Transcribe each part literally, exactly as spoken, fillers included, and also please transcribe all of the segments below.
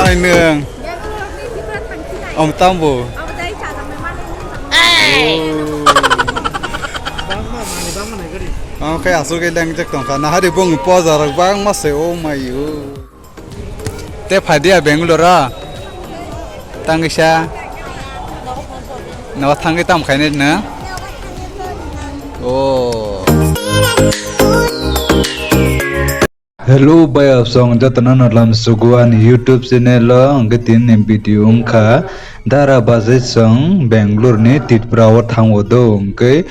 Nwng. Om tambo. Oh. Ang khe aswk khe lengjak tongkha. Nahari bong poja rok bangma se, oh my, oh. Te phai dia Bangalore o? Tang kisa. No thangwi tam khainai no? Oh. Hello, bayapsong jotono no lam sugo ani YouTube channel o, hwnkhe tini ni video wngkha Dara bajai song Bangalore ni Tripura o thango do, hwnkhe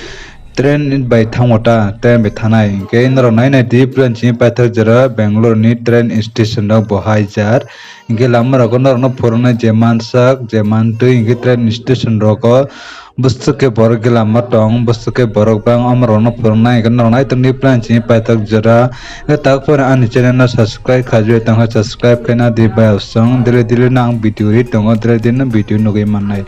train bai thango ta, train bai thanai, hwnkhe norok nai nai di plan chini paithak jora Bangalore ni train station rok bo hai jar, hwnkhe lama rogo norok no phurungnai je mansak je mantwi, hwnkhe train station rogo bwswk khe borok gila ma tong, bwswk khe borok bang, omo rok no phwrwng nai hwnkhe norok nai tongdi plan chini paithak jora. Hwnkhe tak phano ani channel no subscribe khaijak tongkha, subscribe khe na di bayapsong, daily daily no ang video ri tongo, daily daily no video nugwi mannai.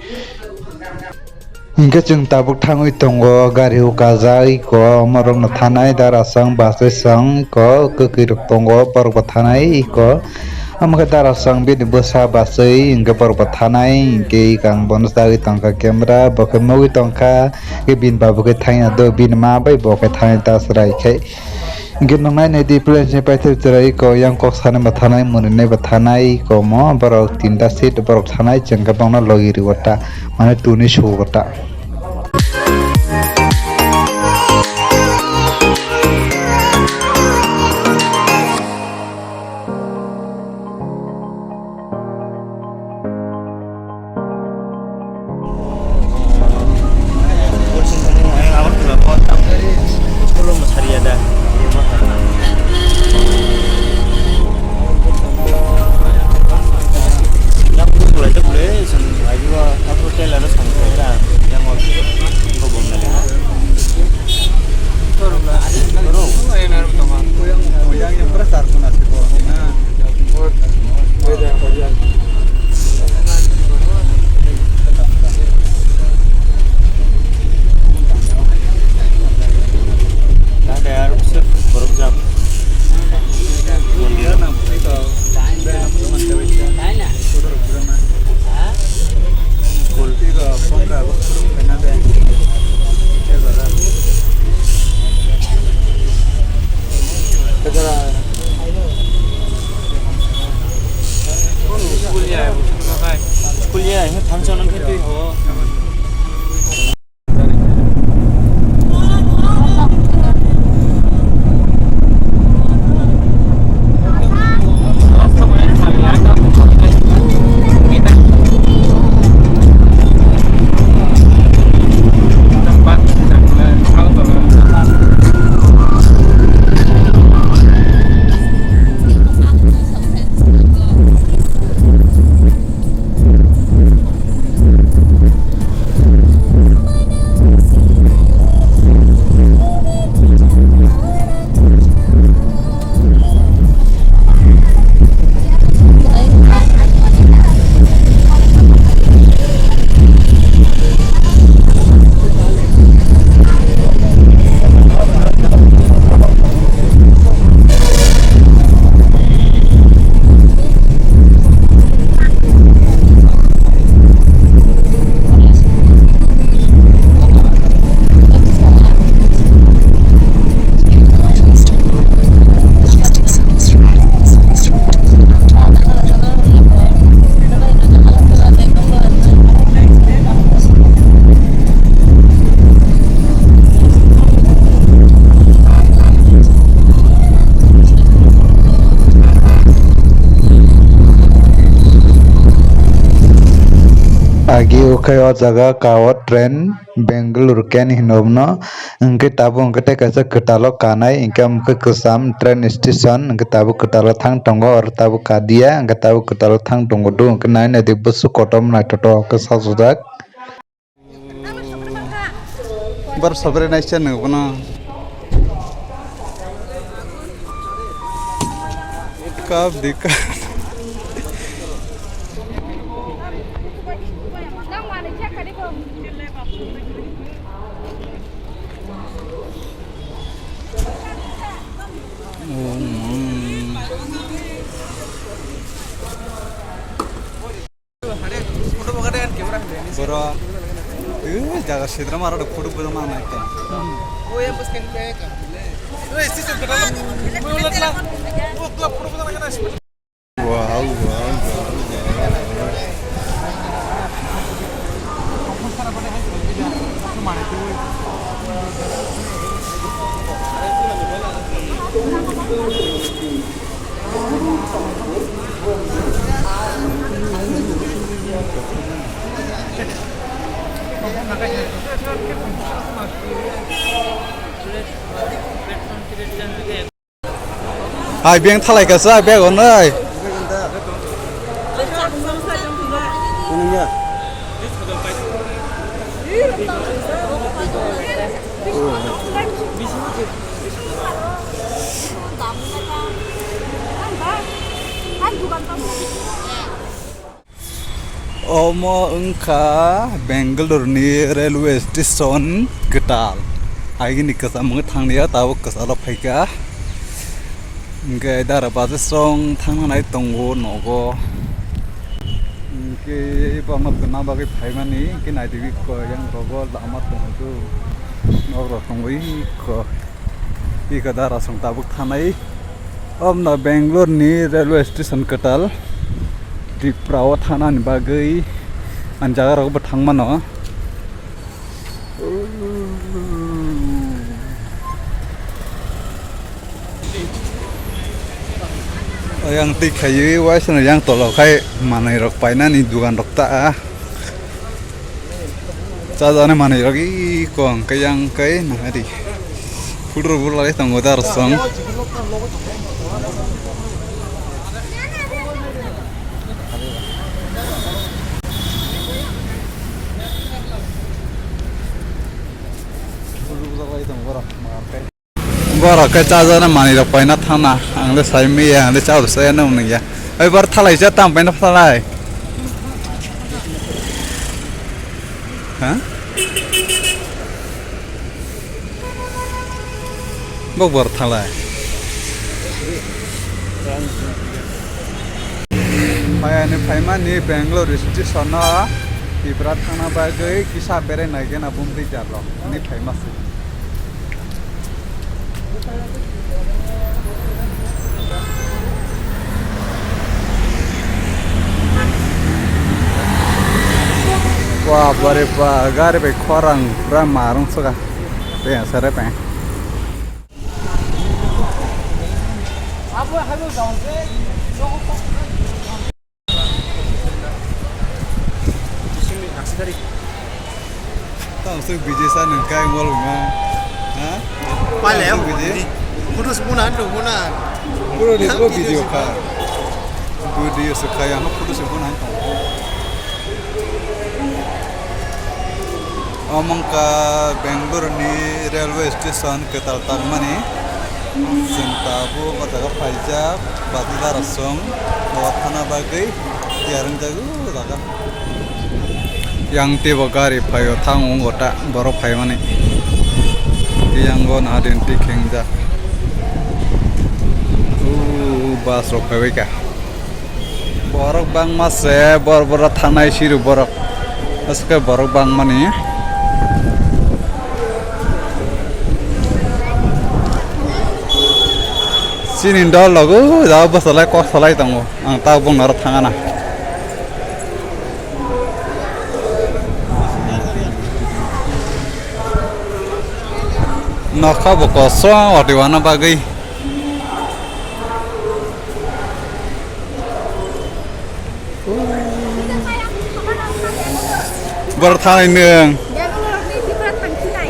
Hwnkhe chwng tabuk thangwi tongo, gari o kajak iko, omo rok no thanai, Darasong, Basaisong iko, kwkhwi rok tongo, borok bo thanai iko. Omo khe Darasong bini bwsa bachwi hwnkhe borok bo thanai, hwnkhe eka ang bono chagwi tongkha camera, bo khe mugwi tongkha, hwnkhe bini baba khe thaina do, bini ma bai bo khe thanai ta chwrai khe. Hwnkhe nwng nai nai di plan se paithak chwrai eko, yang kok sanai bo thanai, mwnwi nai bo thanai eko mo, borok tinta seat borok thanai, chwng khe bangno logi rwo ta, mane tuni sugo ta. School ya, function ang khe twi ho. Agi ukhai o jaga kao train Bangalore ken hino bono. Hwnkhe tabuk hwnkhe tei kaisa kwtalo kanai, hwnkhe omo khe kwcham train station, hwnkhe tabuk kwtalo thang tongo, oro tabuk kadia, hwnkhe tabuk kwtalo thang tongo do, hwnkhe nai nai di bwswk kotor naithotok khe sajajak. Bar sobre nai se nang bono. Kap di kap. Oh, mm. Jaga sidra mara da photo bodo ma nai ta. Wow, wow, wow, wow. Hai, beng thalai kasa, beg onai. Omo wngkha Bangalore ni railway station kwtal. Agini kwcham wngwi thanglia, tabuk kwchalo phaikha. Hwnkhe dara bus song thangna nai tongo nogo. Hwnkhe bono tonna bagwi phaimani, hwnkhe naitugwi kho yang rogo lama tongo, nok rok tongwi kho. Iko dara song tabuk thanai. Omno Bangalore ni railway station kwtal Tripura o thanani bagwi ang jaga rok bo thangmano. Yang twi khaiwi waisano yang tolo khai manwi rok painani dugan rok ta. Chajaknai manwi rok iko hwnkhe yang khe nahari. Photo rok bo lai tongo da rwchong. Borok khe chajaknai manwi rok paina thangna, ang le sai manya, ang le cha rw saya nw nungya. Oi, bar thalai cha tam paina thalai. Ha? Bok bor thalai. Phai ani phaimani Bangalore station o Tipra thangna bagwi kisa berai nai gena bumtwi jarlo. Ani phaima se. Wah, bare ba, gari bai khorang pura marung suka. Pe sare pe. Tamo suk B J sa nung kai mol ma. Ha? Pale. Tamo suk B J. Photo se bona, photo se bona. Puro ni ko video ka. Video se kaya, no photo se bona. Omo wngkha Bangalore ni railway station kwtal tangmani. Chwng tabuk o jaga phaijak, bus dara song, nogo thana bagwi tiyar wngjago o jaga. Yang teibo gari phaio, thang wngkha ta borok phaimani. Yang o naha din twi khengjak. O bus rok phaibai kha. Borok bangma se, bor bora thanai siru borok. Aswk khe borok bangmani. Chini dol logo, jao bwsalai kok salai tongo. Ang ta bung naro thangana. Nokha bo kosong, oti wana bagwi. Bor thani nwng.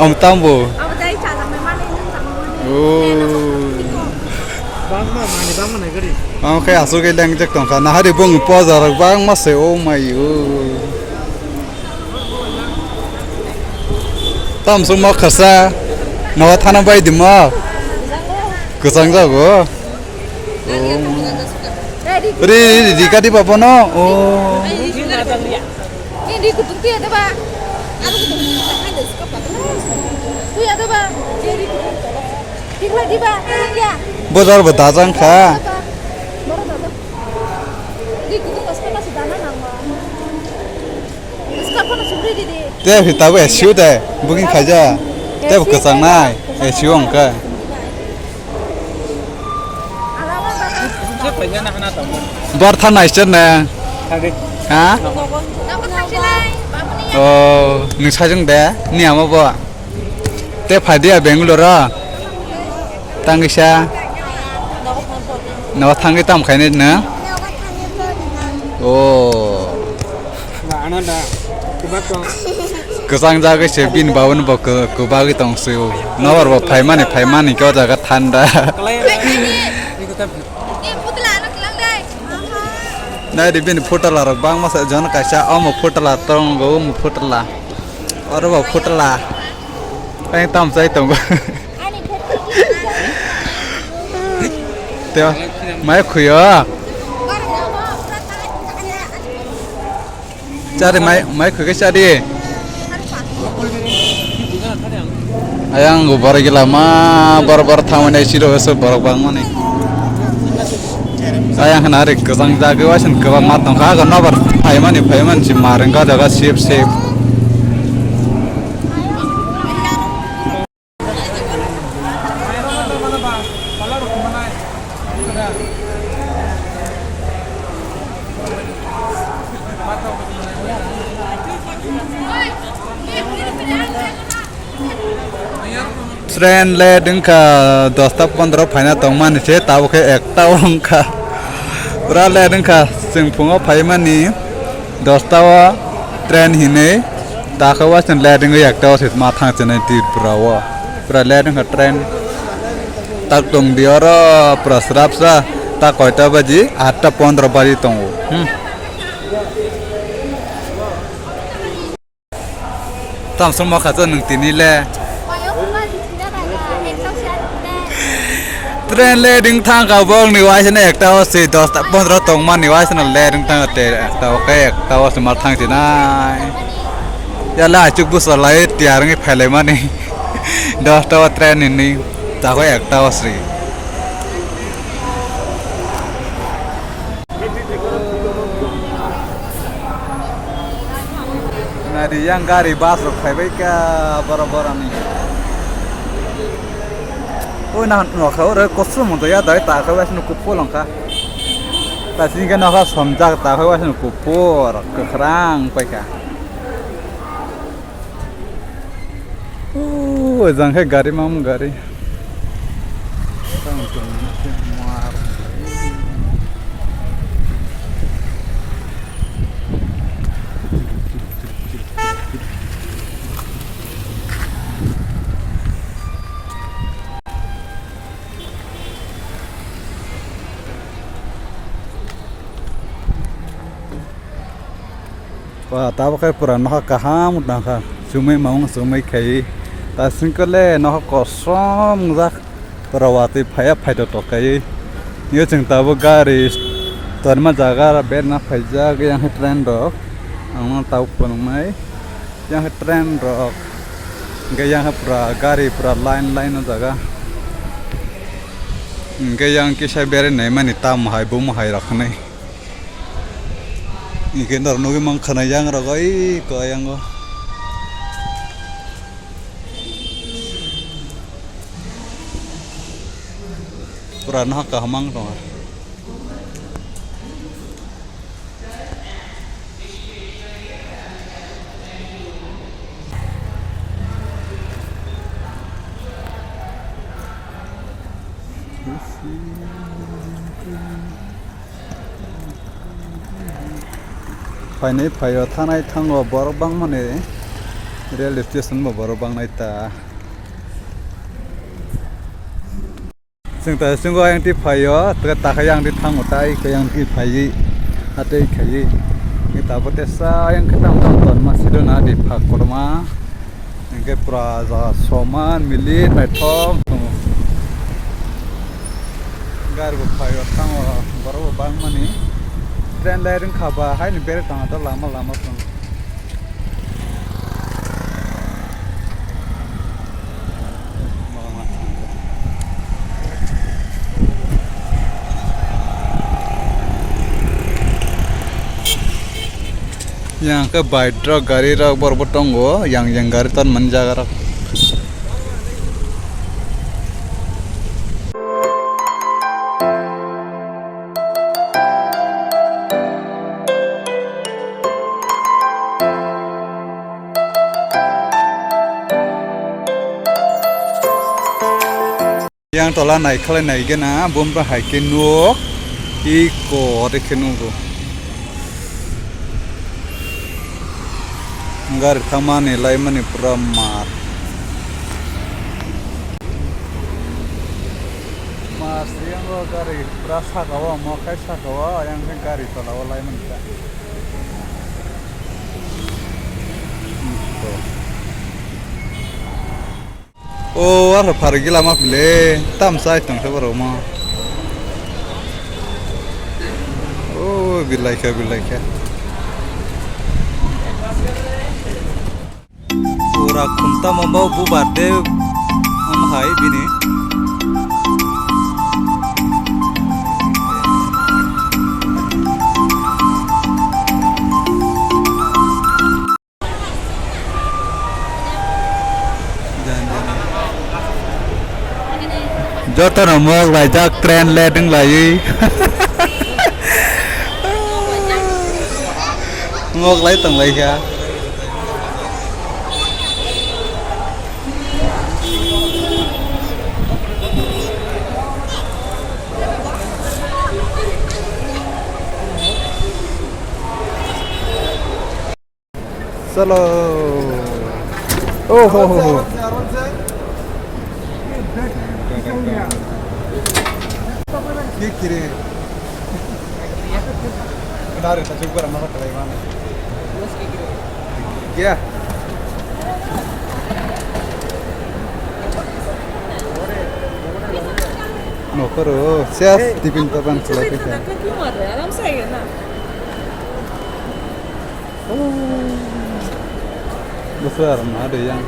Om tambo. Oh. Bangma mani bangma nai gari. Ang khe asuk khe lengjak tongkha. Nahari bung poja rok bangma se, oh my, oh. Tamsuk ma khasa. Nogo thana bai di ma. Kwchang jago. Oh. Ri, ri, ri, ri, kati babo no? Oh. Ni di kutung tuya da ba? Aku kutung tuya da ba? Tuya da ba? Di kutung. Di kutung da ba? Ya. Bozar bo dajang kha. Boro da ba? Di kutung aska na sudana nang ma. Aska kono sugri di di. Te phi tabuk A C U de booking khaija. Te bo kwchang nai A C U wngkha. Bor tha nai chen ne. Ha? Oh, nung sajung de ni amo bo. Te phai dia Bangalore. Tangisa. No thangwi tam khainai na? Oh. Kwchang jagwi se bini babun bo kwbagwi tong se o. Nobar bo phaimani phaimani khe o jaga thanda. Nai di bini phutala rok bangma sa jon kaisa omo phutala tongo omo phutala. Oro bo phutala. Tang tam chai tongo. Te mai khuyo. Chari mai, mai khuke chari. Ayang go borok gila ma bor bor thamani siro so borok bangmani. Ayang hana rik kwchang jagwi waising kwbang ma tongkha, aga nobar phaimani phaimani si mareng ka jaga sip sip. Train late wngkha dosta pondro phaina tongmani se, tabuk khe ekta wngkha. Pura late wngkha, chwng phungo phaimani dosta o train hinwi, takhe waisano late wngwi ekta o se ma thang chinai Tripura o. Pura late wngkha train. Tak tong di oro pura srapsa, ta koita baji? Atta pondro baji tongo. Hmm. Tamsong ma khato nwng tini le. Train le ding thang kha bong ni waisa na ekta o se dosta pondro tong mani waisa na le ding thang te ekta o khe ekta o se ma thang ti nai. Ya le achuk bu sa lai tiar ngi phailai mani. Dosta o train ni ta ko ekta o se. Nari yang gari bus rok phaibai kha bora bora ni. O na nokha oro kosong mo ya dai ta kha wes no kupol wngkha. Ta sini khe nokha somjak ta kha wes no kupor kwkhrang paikha. O jang khe gari mam gari. Tang tong ma khe mar. Ba, tabuk khe pura nokha kaham tangkha, chumui mamung chumui khaiwi. Ta singkole nokha kosom wngjak, pura watwi phaiya phaito tok khaiwi. Nio chwng tabuk gari tonma jaga berna phaijak, yang khe train rok. Ang no tabuk phunuknai, yang khe train rok. Hwnkhe yang khe pura gari pura line line o jaga. Hwnkhe yang kisa berwi naimani tamo hai bumo hai rok hinwi. Hwnkhe norok nugwi mankha na yang rok oi ko yang o. Pura no kaham ang tongo. Phainai phaio thanai thango borok bangmani railway station bo borok bangnai ta. Chwng ta chwng ayang twi phaio, tei takha yang twi thango tai khe yang twi phaiwi hatwi khaiwi. Ni tabuk tesa ayang khe tamo tamo tonma sidona di phak kotorma. Hingke pura jaga soman milik naithok tongo. Gari bo phaio thango, borok bo bangmani. Train lai rwngkha ba, haino berwi tongtha lama lama tong. Yang khe bike rok, gari rok, borok bo tongo, yang yang gari tonmani jaga rok. Yang tola naikhalai naigena, bumra hai khe nuk, iko ore khe nugo. Gari thangmani laimani pura mar. Mar siyango gari pura saka o, mokhai saka o, yang khe gari tola o laimani ta. Iko. O, aro pharigwi lama phile, tam chai tong khe borok mo. O, bilaikha, bilaikha. Pura khumta mambo bu birthday wng hai bini. Jotono mok laijak, train late wng laiwi. Mok lai tong laikha. Chalo. Oh, ho, ho, ho. Kiri, kiri. Dari ta chukbar ma kata lagi mana? Ya. No, pero, seas tipin papan selai kita. Bwswk aro ma de yang.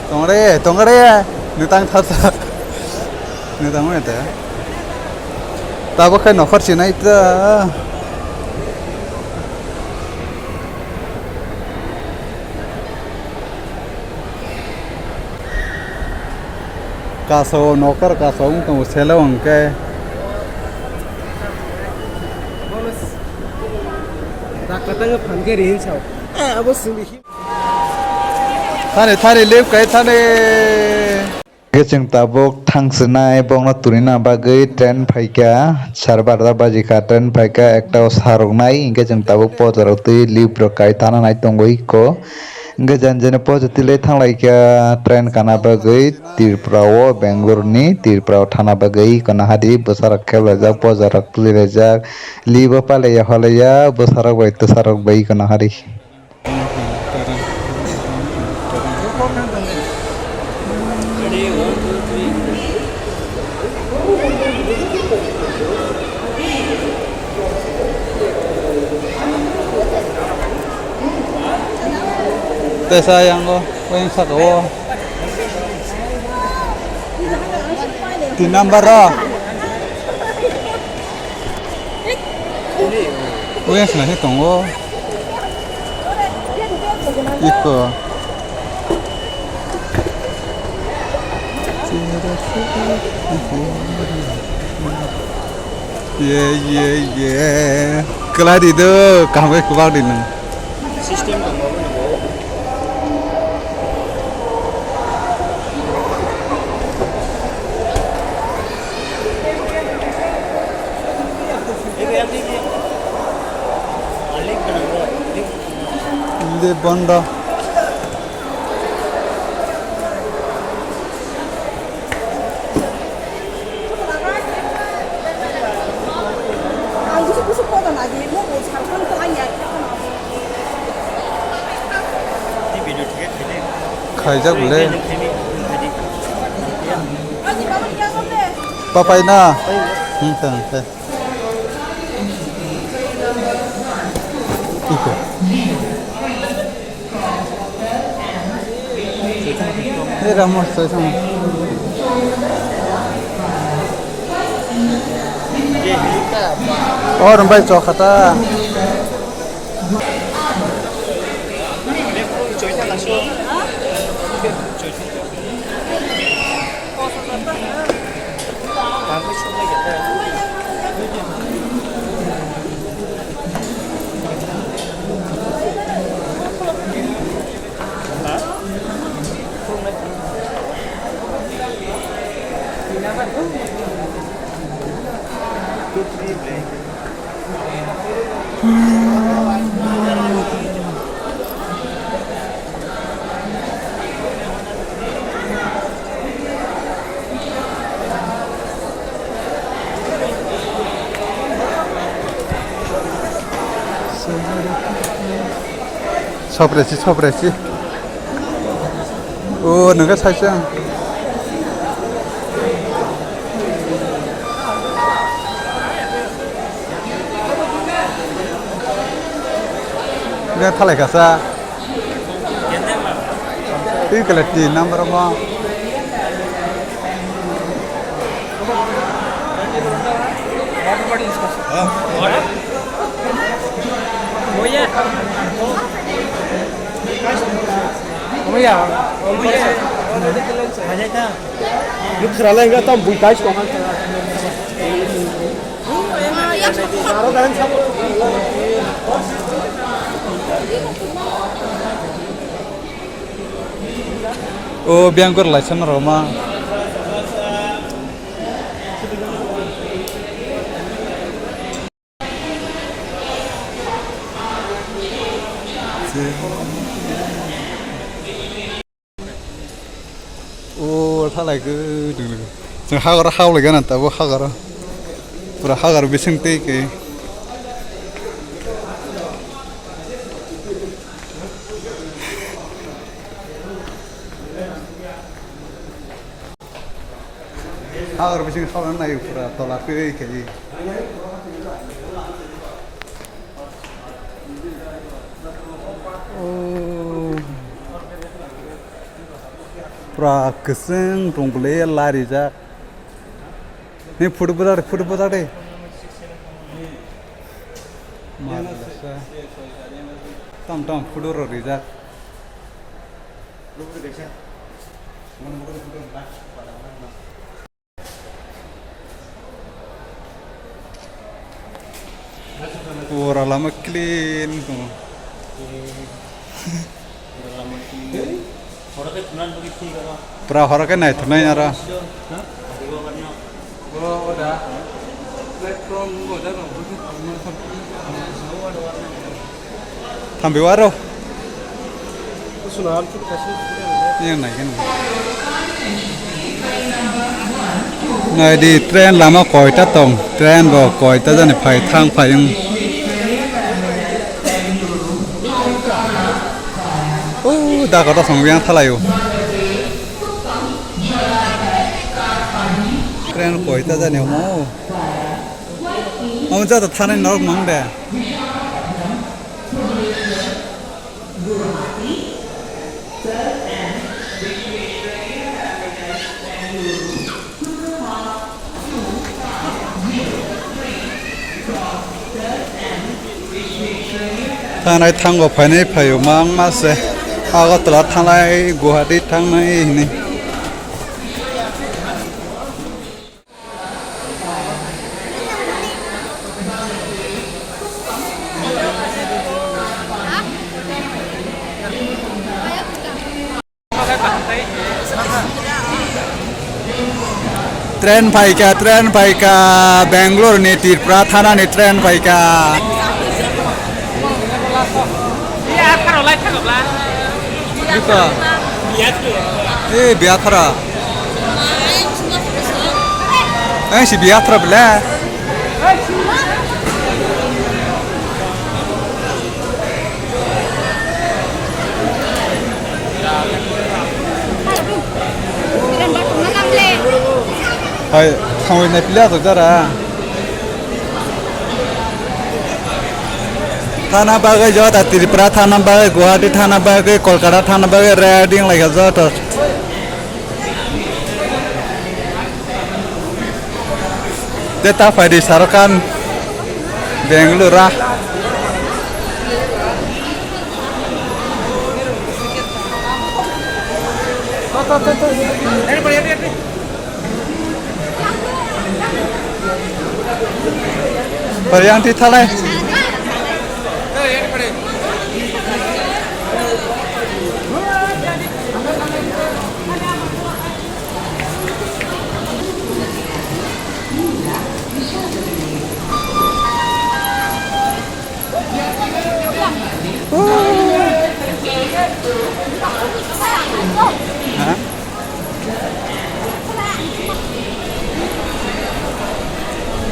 Tongre, tongre, nutang thasa. Nutang mo eta. Tabo khai nokhor sinai ta. Kaso nokar kaso wng tongo selo hwnkhe. Rak kwtang phan khe ri hin sao. Eh, abo simi hi. Thani, thani, lip kai thani. Hwnkhe chwng tabuk thang swnai, bokno twrwina bagwi train phaikha, sare barota bajikha, train phaikha ekta o saroknai, hwnkhe chwng tabuk pojarok twi lip rok kai thana nai tongwi kho. Hwnkhe jani jani poito twi lai thang lai kha train kana bagwi Tripura o, Bangalore ni Tripura o thana bagwi iko naha di bwsa rok khe laijak, poja rok twi laijak, libo palaiya holaiya bwsa rok bai twsa rok bai iko naha di. Tesa yang o, o yang saka o. Tin number o. O yang saka tongo. Iko. Ye, ye, ye. Kwlai di do, kaham khe kwbak di nwng. System tong bo. Hindi bondo. Khaijak bole. Papai na. Hmm, tang, tang. Iko. Hey, Ramos, soy sama. Or bai chokha ta. Sopresi, sopresi. O, nungkha saisang. Nungkha thalai kasa. Twi kala tin number mo. Nuk srala enggak tam bui tais kong. O biyang gor laisa norok ma. O thalai gw dwng dwng. Chwng hagaro hao lai gana tabuk hagaro. Pura hagaro bising tei khe. Hagaro bising hao nai pura tola twi khe. O. Pura kwchwng tong bwlai larijak. Ni photo bwsa de, photo bwsa de. Tam tam photo rok rijak. Pura lama clean tongo. Pura horo khe naithoknai aro. Thambi waro. Yang naikhe nang. Naidi train lama koita tong, train bo koita jani phai thang phai wng. O dago to song yang thalai o. Train koita jani omo. Omo jata thanai norok mang de. Thanai thango phainai phaio mang ma se. Agartala thanai Guwahati thangnai hini. Train phaikha, train phaikha, Bangalore ni Tripura thana ni train phaikha. Bika. Eh, Biafra. Ang si Biafra bela. Hai, thangwi nai pili aswk jara. Thana bagwi jota Tripura thana bagwi, Guwahati thana bagwi, Kolkata thana bagwi, riding lai kha joto. Je ta phaidi Shahrukh Khan. Bengaluru. Pariyang ti thalai. Ha?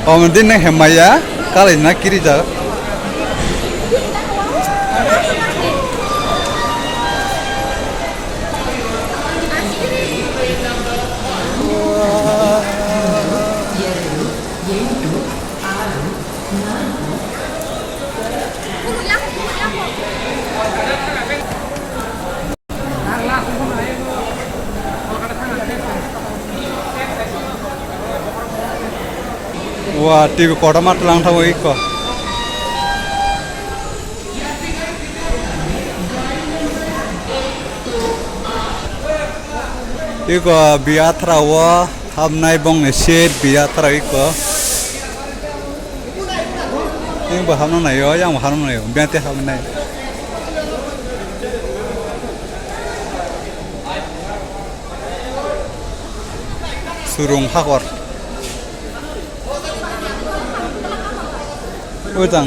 Om din nang hemaya, kalai na kiri ja. Wa, T V kotorma tlang thango iko. Iko biyathra o habnai bongni seat biyathra iko. Yang bo habna naio, yang bo habna naio, biyathra habnai. Surung hakor. Ujang.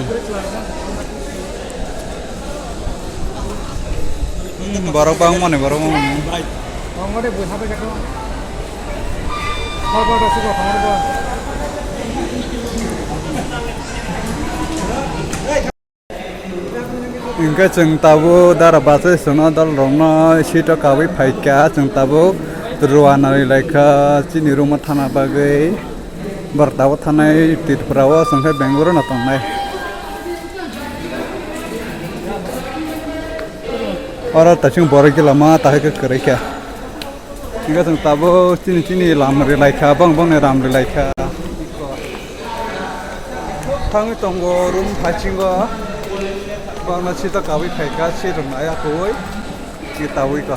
Hmm, borok bangmani, borok bangmani. Hingke chwng tabuk dara bachai chwngno dol rokno seat o kabui phaikha, chwng tabuk rwna ri laikha chini room o thana bagwi. Borok tabuk thanai Tripura o, chwng khe Bengaluru no tongnai. Oro tasing borok gila ma tahai khe kwrwi kha. Hingke chwng tabuk chini chini lam ri laikha, bong bongni ram ri laikha. Thangwi tongo room hachingo. Borokno seat o kabui phaikha, seat rwna ya kuwi. Ki tabui ko.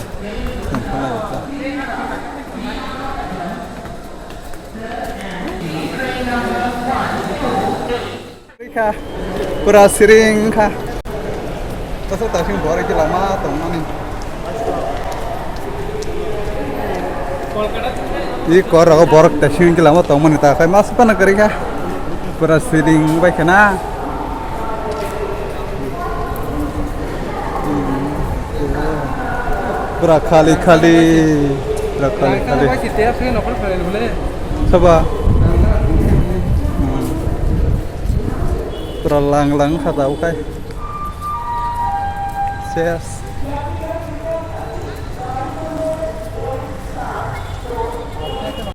Kha, pura siring kha. Tasuk tasing borok khe lama tongmani. I kor rogo borok tasing khe lama tongmani ta khai mas pana kwrwi kha. Pura siring bai khe na. Pura khali khali, pura khali khali. Saba. Hmm. Pura lang lang kha ta ukai. Ses.